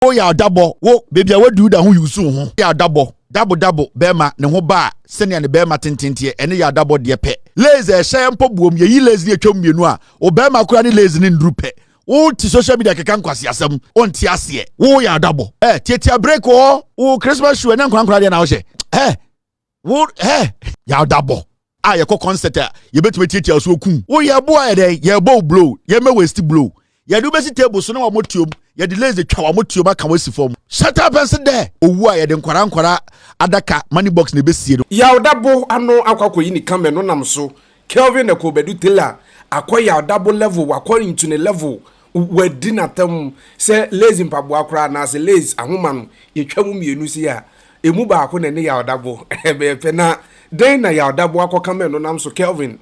Woyɛ adabɔ wo beebi a wadu da ho yusu ho yɛ adabɔ dabo dabo bɛrima ne ho ba a sɛnea ne bɛrima tententeɛ ɛne yɛ adabɔ deɛ pɛ. Lace ɛhyɛ mpo buom, yɛyi lace ne atwam mmienu a, wo bɛrima koraa ne lace ne nduru pɛ. Wote social media keka nkwasi asɛm, wonte aseɛ. Woyɛ adabɔ ɛ tietia break wɔ wo Christmas shoe, ɛnyɛ nkorankora deɛ na wohyɛ ɛ wo ɛ yɛ adabɔ a yɛkɔ concert a yɛbɛtumi tietia so okum woyɛ boa yɛ dɛ yɛbɔ wo blow, yɛmɛ waste blow, yɛde wobɛsi table so na wɔn tuom, yɛde lace twa wɔn tuom aka wɔn asi fam. Shut up and sit there. Owu a yɛde nkwara nkwara adaka money box na ebesie no. Yawdabo ano akɔ akɔyi ne camera no nam so. Kelvin Ekobedu Taylor akɔ Yawdabo level, wakɔ into ne level, wadi n'atam sɛ lace mpaboa koraa anaasɛ lace ahoma no yɛtwa mu mmienu si a, emu baako na ne Yawdabo ɛbɛyɛ pɛ. Na den na Yawdabo akɔ camera no nam so Kelvin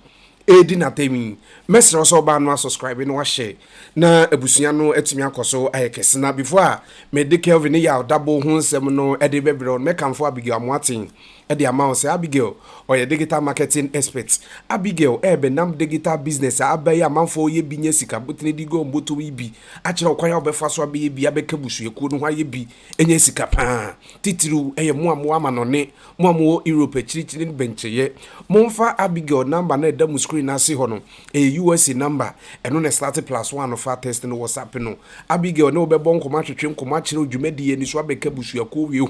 edi n'atam yi? Mɛsrɛ sɛ ɔbaa no asubscribe na wahyɛ na abusua no atumi akɔ so ayɛ kɛse. Na before a mede Kelvin ne Yawdabo ho nsɛm no ɛde bɛbrɛ no, mɛkamfo Abigail Amoaten ɛde ama wo sɛ Abigail ɔyɛ digital marketing expert. Abigail ɛɛbɛnam digital business a abɛyɛ amanfoɔ yɛ bi nya sika botene di gɔ mbɔtɔ yi bi akyerɛ ɔkwan a wɔbɛfa so abɛyɛ bi abɛka busuakuo no ho ayɛ bi ɛnyɛ sika paa. Titiriw ɛyɛ mo a mo amanɔne, mo a mowɔ Europe, akyirikyiri ne bɛnkyɛyɛ, momfa Abigail number na ɛda mu screen ase hɔ no. Ɛyɛ USA number, ɛno na start +1. Fa text no, WhatsApp no, Abigail ne wobɛbɔ nkɔmɔ, atwetwe nkɔmɔ akyerɛ dwumadie ni so abɛka busuakuo wie ho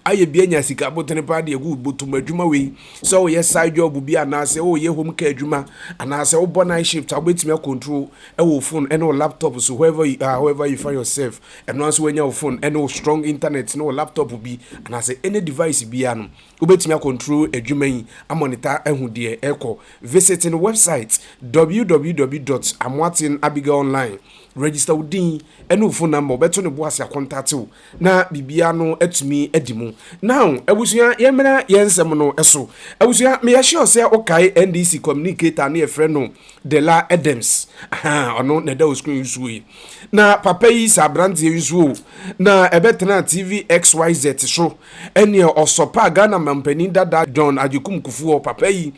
ayɛ bi anya sika botene paa de agu bɔtɔm. Adwuma wei, sɛ woyɛ side job bi anaasɛ woyɛ home care adwuma anaasɛ wobɔ night shift a, wobɛtumi acontrol ɛwɔ phone ɛne wo laptop so. Whoever you are, however you find yourself, ɛno nso wanya wo phone ɛne wo strong internet ne wo laptop bi anaasɛ any device biara no, wobɛtumi acontrol adwuma yi, amonitor ahu deɛ ɛkɔ. Visit no website www.amoatenabigailonline, register wo din ɛne wo phone number, wobɛto ne bo ase acontact wo na biribiara no atumi adi mu. Now abusua, yɛmmra yɛn nsɛm no so. Abusua, meyɛ sure sɛ wokae NDC communicator ne yɛfrɛ no Dela Adams. Ɔno na ɛda wo screen so yi. Na papa yi sɛ aberanteɛ yi so o na ɛbɛtena TV XYZ so ɛneɛ ɔsɔpa Ghana mampanin dada John Agyekum Kufuor. Papa yi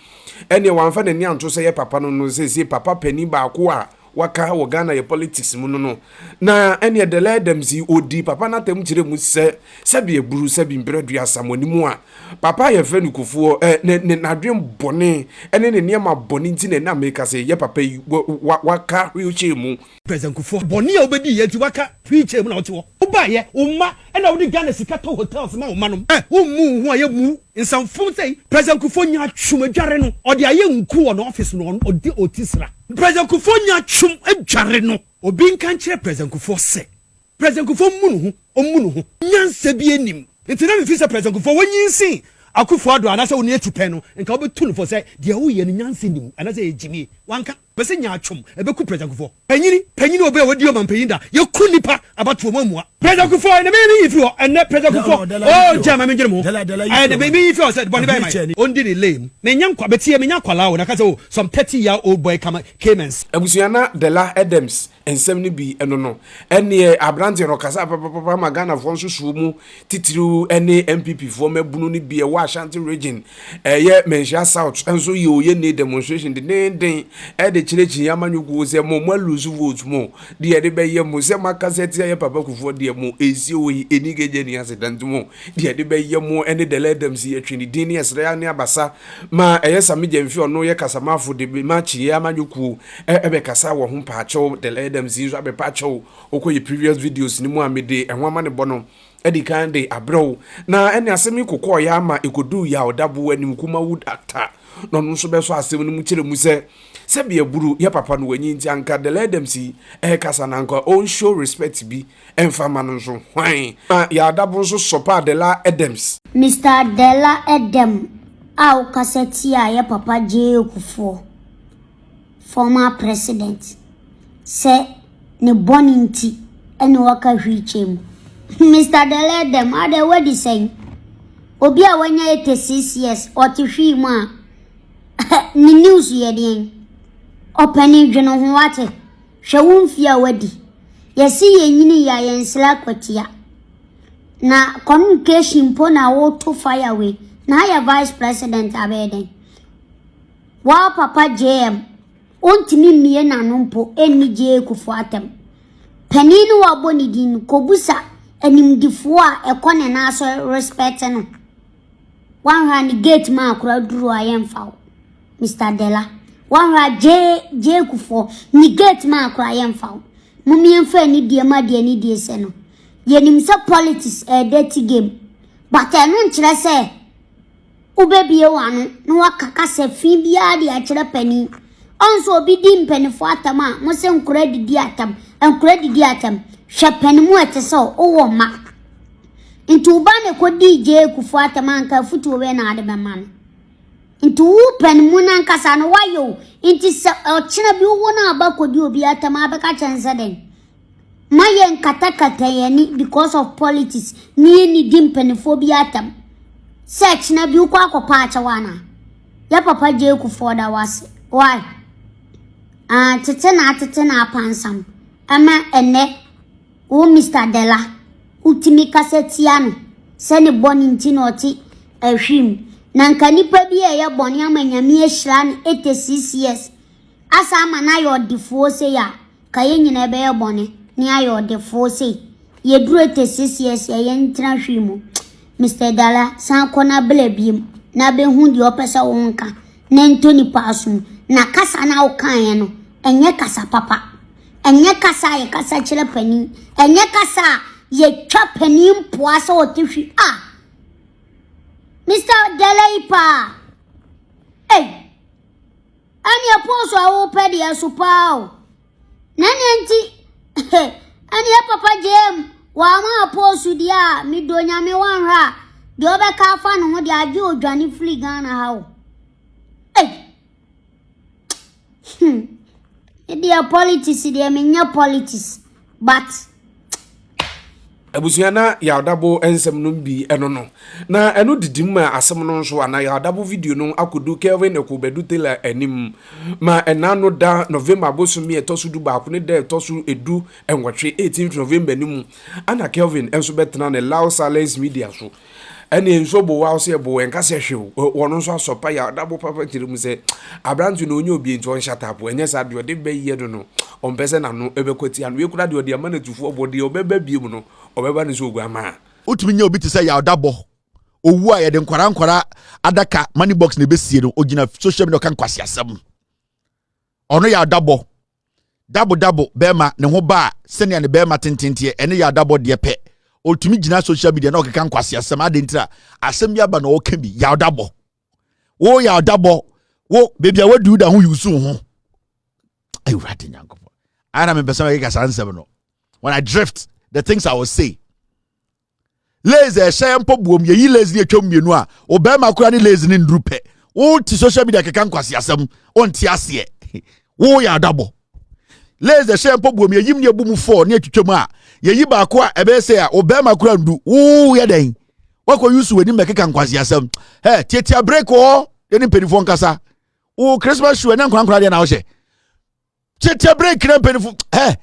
ɛneɛ wamfa n'ani anto sɛ yɛ papa no sɛsie papa panin baako a waka wɔ Ghana yɛ politics mu no na ɛneɛ Dela Adams yi ɔdi papa n'atam kyerɛ mu sɛ sɛbi eburu sɛbi mprɛ duasa mo anim a papa yɛfrɛ no Kufuor ɛ ne ne n'adwen bɔne ɛne ne nneɛma bɔne nti na ɛna meka sɛ yɛ papa yi waka wheelchair mu. President Kufuor bɔnne a wobɛdi yɛ nti waka wheelchair mu na wote hɔ. Wobaayɛ wo mma ɛna wode Ghana sika tɔ hotels ma wo mma nom ɛ wommu wo ho a yɛmu nsamfom sɛ President Kufuor nya atwom adware no, ɔde ayɛ nku wɔ no office no, ɔde ɔti sra. President Kufuor nya atwom adware no, obi nka nkyerɛ President Kufuor sɛ President Kufuor mmu ne ho, ɔmmu ne ho. Nyansa bi anim nti na mefi sɛ President Kufuor wɔnyinsin Akufo Addo anaasɛ wo ne atu pɛn no, nka wobɛtu no fɔ sɛ deɛ woyɛ no nyansa nim anaasɛ yɛ gyimie. Wanka bɛsɛ nya atwom ɛbɛku President Kufuor. Panyini panyini obi a wadi ɔma mpanyin da yɛku nipa abatoɔ mu amua President Kufuor. Ɛnɛ mɛyɛ meyi firi hɔ ɛnɛ. President Kufuor o gya ma mengyere mo ɛnɛ meyi firi hɔ sɛ bɔne bɛyɛ ma ɔndi ne lame. Menya nkwa bɛtie menya akwalaa o na ka sɛ o some 30-year-old boy come came and Abusua, na Dela Adams nsɛm no bi ɛno no ɛneɛ aberanteɛ no ɔkasa papapapa ma Ghanafoɔ nso suo mu, titiriw ne NPP foɔ mabunu no bi ɛwɔ Ashanti Region, ɛyɛ Manhyia South nso yɛ oyɛ ne demonstration dendenden ɛde kyerɛkyerɛ amanyɔkuo sɛ mo alose vote, mo deɛ ɛde bɛyɛ mo sɛ mo akasa tia yɛ papa Kufuor deɛ mo esi wɔ yi eni kegye ni ase danti mo deɛ ɛde bɛyɛ mo. Ɛne Dela Adams yɛtwe ne din ne ɛsrɛ ne abasa ma ɛyɛ Sammy Gyamfi, ɔno yɛ kasamafo de ma kyiɛ amanyɔkuo ɛbɛkasa wɔ ho mpaakyɛw. Dela Adams yi nso abɛpaakyɛw. Wokɔ yɛ previous videos no mu a mede ɛho ama ne bɔ no ɛdi kan de abrɛw na ɛne asɛm yi kokɔɔ yɛ ama ɛkɔduu yɛ a ɔdabo anim Kumawood actor na ɔno nso bɛsɔ asɛm no mu kyerɛ mu sɛ sɛbi aburu yɛ papa no wanyi nti anka Dela Adams yi ɛrekasa na anka ɔnshow respect bi ɛmfa ma no nso hwan na yɛadabo nso sɔpa Dela Adams. Mr. Dela Edem a wokasa tia yɛ papa J.A. Kufuor, former president, sɛ ne bɔne nti ɛne waka wheelchair mu. Mr. Dela Edem, ade wadi sɛn? Obi a wanya 86 years ɔte hwii mu a ne news yɛ deɛn? Ɔpanin, dwene ho wate. Hwɛ wo mfie a wadi. Yɛsi yɛnyini yɛ a yɛnsra akwatia. Na communication mpo na woto fire wei. Na ayɛ vice president abɛyɛ dɛn? Waa papa JM, ontumi mmie n'ano mpo ɛnni J.A. Kufuor atam. Panin no wabɔ ne din no, kɔbusa. Animdefoɔ a ɛkɔ ne nan so respect no. Woanhwɛ a ne gate mu a koraa duru a yɛmfa wo. Mister Dela. Woanhwɛ a J J Kufuor ne gate mu a koraa yɛmfa wo. Mom yɛmfa anidie ma deɛ anidie sɛ no. Yɛnim sɛ politics ɛyɛ dirty game. But ɛno nkyerɛ sɛ wobɛbie w'ano na waka kasa fi biara de akyerɛ panin. Ɔn sɛ obi di mpanimfoɔ atam a, mo sɛ nkora didi atam, nkora didi atam. Hwɛ panin mu ɛte sɛ wowɔ mma. Nti wo ba na ɛkɔdii J. Kufuor atam a anka afutuo bɛn na wode bɛma no? Nti wo panin mu no ankasa no woayɛ o. Nti sɛ ɔkyena bi wowo no aba kɔdi obi atam a bɛka kyerɛ no sɛ dɛn? Ma yɛn nkatakata yɛn ani because of politics ne yɛn nidi mpanimfoɔ bi atam. Sɛ ɛkyena bi wokɔ akɔpa akyɛw anaa? Yɛ papa J. Kufuor da wase. Why? Ah, tete na atete na apansam. Ɛma ɛnɛ wo Mr. Dela wotumi kasa tia no sɛ ne bɔne nti na ɔte ahwim. Na nka nipa bi a ɛyɛ bɔne ama Nyame ahyira no 86 years asa ama no ayɛ ɔdefoɔ sei a, ka yɛn nyinaa ɛbɛyɛ bɔne ne ayɛ ɔdefoɔ sei. Yɛduru 86 years a yɛntena hwee mu. Mr. Dala, san kɔ na bla biem na bɛhu deɛ ɔpɛ sɛ wo nka na ntɔ nipa asom. Na kasa na wokaeɛ no, ɛnyɛ kasa papa. Ɛnyɛ kasa a yɛkasa kyerɛ panin. Ɛnyɛ kasa a yɛtwa panin mpoa sɛ ɔte hwi. Ah! Mr. Dala yi paa. Ei! Ɛneɛ pose a wopɛ deɛ so paa o. Na neɛ nti, ɛneɛ papa JM wama pose deɛ a medɔ nyame wanhwɛ a deɛ ɔbɛka afa ne ho deɛ agye odwane firi Ghana ha o. Ei! Hmm. Deɛ politics deɛ menyɛ politics but Abusua na Yawdabo nsɛm no bi ɛno no. Na ɛno didi mu ma asɛm no nso anaa Yawdabo video no akɔdu Kelvin Ekobedu Taylor anim ma ɛna no da November bosome ɛtɔ so 11 ne da ɛtɔ so 18, 18th November no mu ana Kelvin nso bɛtena ne Loud Silence Media so. Ɛne nso bo wa sɛ bo ɛnka sɛ hwew wɔn nso asɔpa Yawdabo papa kyerɛ mu sɛ aberante no ɔnyɛ obi nti ɔnhyɛ tapo ɛnyɛ saa deɛ ɔde bɛyɛ no no ɔmpɛ sɛ n'ano ɛbɛkɔ tia no wekura deɛ ɔde ama no atufoɔ bɔ deɛ ɔbɛba biem no ɔbɛba no sɛ oguamaa. Wotumi nya obi te sɛ Yawdabɔ owu a yɛde nkwara nkwara adaka money box na ebesie no, ogyina social media ɔka nkwasi asɛm. Ɔno Yawdabɔ dabo dabo bɛrima ne ho ba a sɛnea ne bɛrima tententeɛ ɛne Yawdabɔ deɛ pɛ. Otumi gyina social media na ɔkeka nkwasi asɛm ade ntira asɛm bi aba na ɔka bi. Yawdabɔ wo Yawdabɔ wo beebi a wadu da ho yusu ho. Awurade Nyankopɔn, ana mepɛ sɛ mɛkeka saa nsɛm no. When I drift, the things I will say, lace ɛhyɛ mpo buom yɛyi lace ne atwam mmienu a ɔbɛrima kora ne lace ne nduru pɛ. Wote social media keka nkwasi asɛm, ɔnte aseɛ. Wo yɛ adabɔ lace ɛhyɛ mpo buom yɛyim ne ebu mu fɔɔ ne atwitwa mu a yɛyi baako a ɛbɛyɛ sɛ a ɔbɛrima kora ndu. Wo yɛ dɛn wakɔ yusu w'anim bɛkeka nkwasi asɛm ɛ tietia break wɔ yɛne mpanimfoɔ nkasa. Wo Christmas shoe ɛnyɛ nkorankora deɛ na wohyɛ. Tietia break na mpanimfoɔ ɛ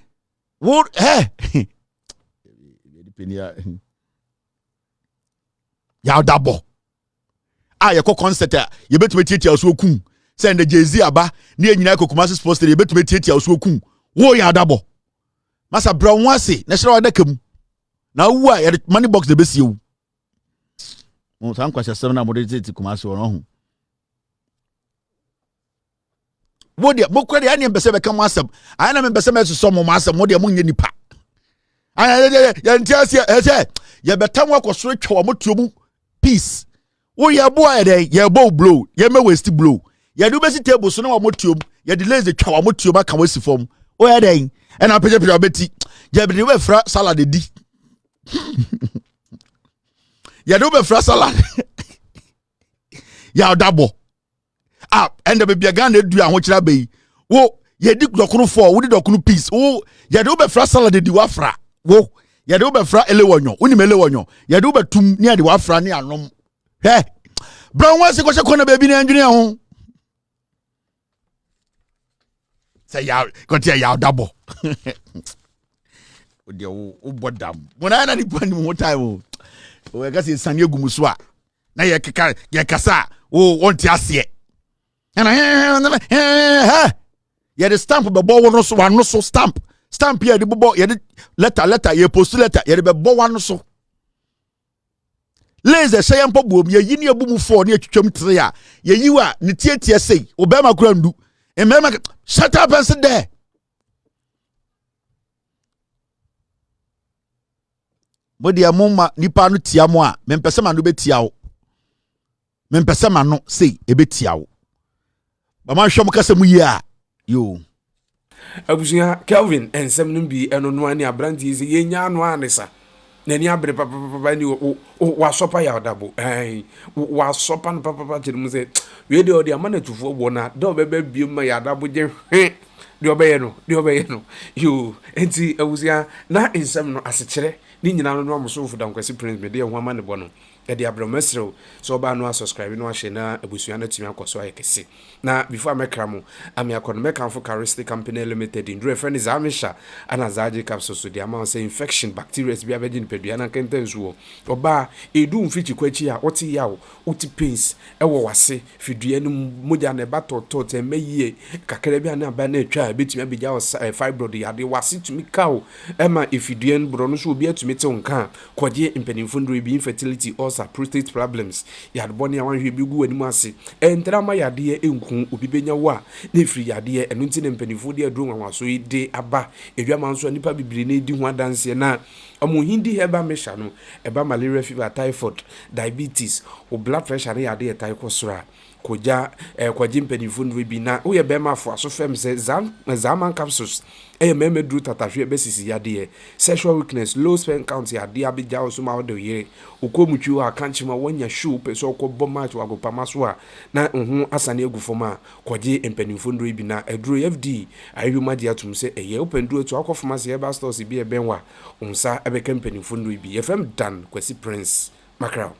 wo ɛ Yawdabɔ a yɛkɔ concert a yɛbɛtumi tietia so okum sɛ ndɛ Jay-Z aba ne yɛn nyinaa kɔ Kumasi Sports Stadium, yɛbɛtumi tietia so okum wo. Yawdabɔ masa, brɛ wo ho ase na hyerɛ w'adaka mu na wowu a yɛde money box na ɛbɛsie wo. Mo saa nkwahyɛsɛm no a mode tete Kumasi wɔ no ho, wo deɛ mokora deɛ ɛneɛ mpɛ sɛ bɛka mo asɛm ayɛ na mempɛ sɛ mɛsosɔ mo mo asɛm. Mo deɛ monyɛ nipa, yɛnte aseɛ. Ɛsɛ yɛbɛta mo akɔ soro twa wɔ motuo mu peace. Wo yɛbo a yɛdɛ yɛbɔ wo blow, yɛmɛ waste blow, yɛde wobɛsi table so na wɔ motuo mu yɛde lazy twa wɔ motuo mu aka wɔasi fam. Woyɛ dɛn ɛna apɛgyapɛgya wobɛti yɛde wobɛfra salad di, yɛde wobɛfra salad. Yɛadabɔ a ɛnna baabi a Ghana edu ahokyerɛ aba yi, wo yɛdi dɔkono fɔ wodi dɔkono peace. Wo yɛde wobɛfra salad di wafra, wo yɛde wobɛfra elewɔnyɔ, wonim elewɔnyɔ, yɛde wobɛtum ne yɛde wafra ne anom. Hwɛ brɛ ho ase kɔhyɛ kɔna baabi na ɛndwene ho sɛ yaw kɔte yɛ yaw dabɔ deɛ wobɔ dam mo na na nipa nim ho time o. Wɔyɛka sɛ ɛsane agu mu so a na yɛkeka yɛkasa a wo wɔnte aseɛ ɛna yɛde stamp bɛbɔ wo no so wano so stamp. Stamp yɛ de bobɔ, yɛde letter letter, yɛ post letter, yɛde bɛbɔ wano so. Lace ɛhyɛ yɛn mpɔ buom, yɛyi ne ebu mu fɔɔ ne etwitwam tere a yɛyi wa ne tietie sei obɛrima kura ndu mmarima. Shut up and sit there. Mo deɛ, mo ma nipa no tia mo a, mempɛ sɛ ma no bɛtia wo, mempɛ sɛ ma no sei ɛbɛtia wo. Bama nhwɛ mo kasa mu yie a yoo. Abusua, Kelvin nsɛm no bi ɛno noa ne aberanteɛ yi sɛ yɛnya ano a ne sa n'ani abere papapapa ne wasɔpa yɛ ɔdabo ɛn wasɔpa no papapa kyerɛ mu sɛ wei deɛ ɔde ama no atufoɔ bɔ na dɛ ɔbɛbɛ biem ma yɛ adabo gye hwe deɛ ɔbɛyɛ no deɛ ɔbɛyɛ no yoo. Nti abusua, na nsɛm no asekyerɛ ne nyinaa no no amosomfo Dankwasi Prince mede ɛho ama ne bɔ no ɛde abrɛ wo. Mɛsrɛ wo sɛ wobaa no a subscribe na wahyɛ na abusua no atumi akɔ so ayɛ kɛse. Na before a mɛkra mo ame akɔ no, mɛkamfo Charistic Company Limited nduro a yɛfrɛ no Zamisha ana Zaagye capsules so de ama wo sɛ infection, bacterias bi abɛgye nipadua no ankɛntɛnsoɔ. Ɔbaa, ɛdu wo mfikyikɔ akyi a wote yaw, wote pains ɛwɔ w'ase, fidua no mu, mogya no ɛba tɔɔtɔɔ, tɛ ɛmɛ yie, kakra bi a na aba na atwa a ɛbɛtumi abɛgya wo fibroid yadeɛ, w'ase tumi ka wo ɛma efidua no borɔ no so obi atumi te wo nka a, Kɔgye mpanimfo nnuro bi, infertility, ulcer, prostate problems, yade bɔne a wanhwɛ bi gu w'anim ase, ɛntra mma yadeɛ nku obi bɛnya wo a na ɛfiri yadeɛ, ɛno nti na mpanimfoɔ de aduro nwanwaso yi de aba adwaman so a nnipa bebree na ɛdi ho adanseɛ na wɔn hindi herbal mixture no ɛba malaria fever, typhoid, diabetes, wo blood pressure ne yadeɛ ɛtae kɔ soro a kɔgya eh, kɔgye mpanimfoɔ nnuro bi na woyɛ bɛrima afoa so fam sɛ Zaman capsules ɛyɛ mmarima duru tatahwe ɛbɛsisi yadeɛ, sexual weakness, low sperm count yadeɛ abɛgya wo so ma wode wo yere wokɔ mu twi hɔ a kankye ma woanya show wopɛ sɛ wokɔ bɔ match wɔ agopama so a na wo ho asane agu fam a kɔgye mpanimfoɔ nnuro yi bi na aduro yi FDA ahwehwɛ mu agye atom sɛ ɛyɛ wopɛ nnuro atu akɔ pharmacy herbal stores bi a ɛbɛn wo a wo nsa ɛbɛka mpanimfoɔ nnuro yi bi. Yɛfrɛ me Dan Kwasi Prince Mackerel.